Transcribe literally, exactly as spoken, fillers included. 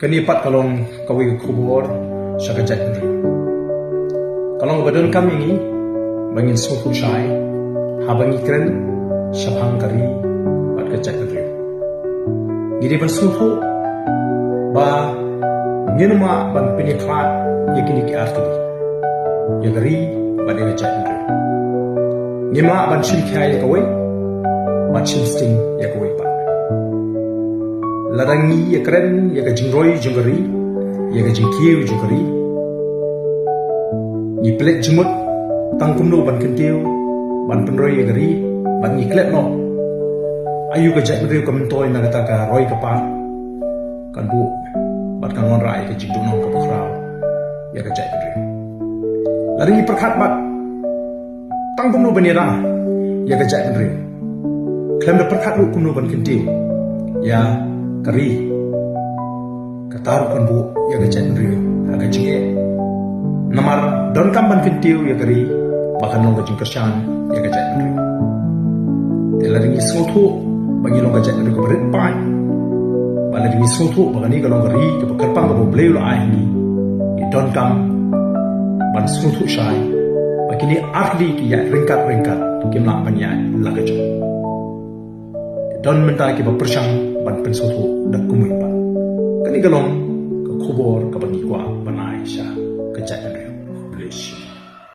Kane pat ka long kawei ka khubor sha ka jaitbynriew. Ka long kaba donkam ïa ngi ba ngin sngewthuh shai haba ngi kren shaphang ka ri bad ka jaitbynriew. Ngi dei ban sngewthuh ba ngim lah ban pynïakhlad ïa kine ki ar tylli, ïa ka ri bad ïa ka jaitbynriew. Ngim lah ban shim khia ïa kawei bad shim sting ïa kawei pat. Lada ngi ïakren ïa ka jingroi jong ka ri, ïa ka jingkiew jong ka ri, ngi pynleit jingmut tang kumno ban kyntiew, ban pynroi ïa ka ri, bad ngi klet noh aïu ka jaitbynriew ka myntoi na kata ka roi ka par, kan buh bad kan wanrah ïa ka jingduhnong kaba khraw ïa ka jaitbynriew. Lada ngi pyrkhat bad tang kumno ban ïada ïa ka jaitbynriew, khlem da pyrkhat ruh kumno ban kyntiew ïa ka ri, kata ruh kan buh ïa ka jaitbynriew ha ka jingeh. Namar donkam ban kyntiew ïa ka ri ba kan long ka jingkyrshan ïa ka jaitbynriew. Te lada ngi sngewthuh ba ngi long ka jaitbynriew kaba rit paid, ba lada ngi sngewthuh ba kane ka long ka ri kaba kyrpang kaba U Blei u la ai ha ngi, ngi donkam ban sngewthuh shai ba kine ar tylli ki ïaid ryngkat ryngkat, kim lah ban ïaid la ka jong. Te don mynta kiba pyrshang ban pynsngewthuh da kumwei pat. Kane ka long ka khubor kaba ngi kwah ban ai sha ka jaitbynriew.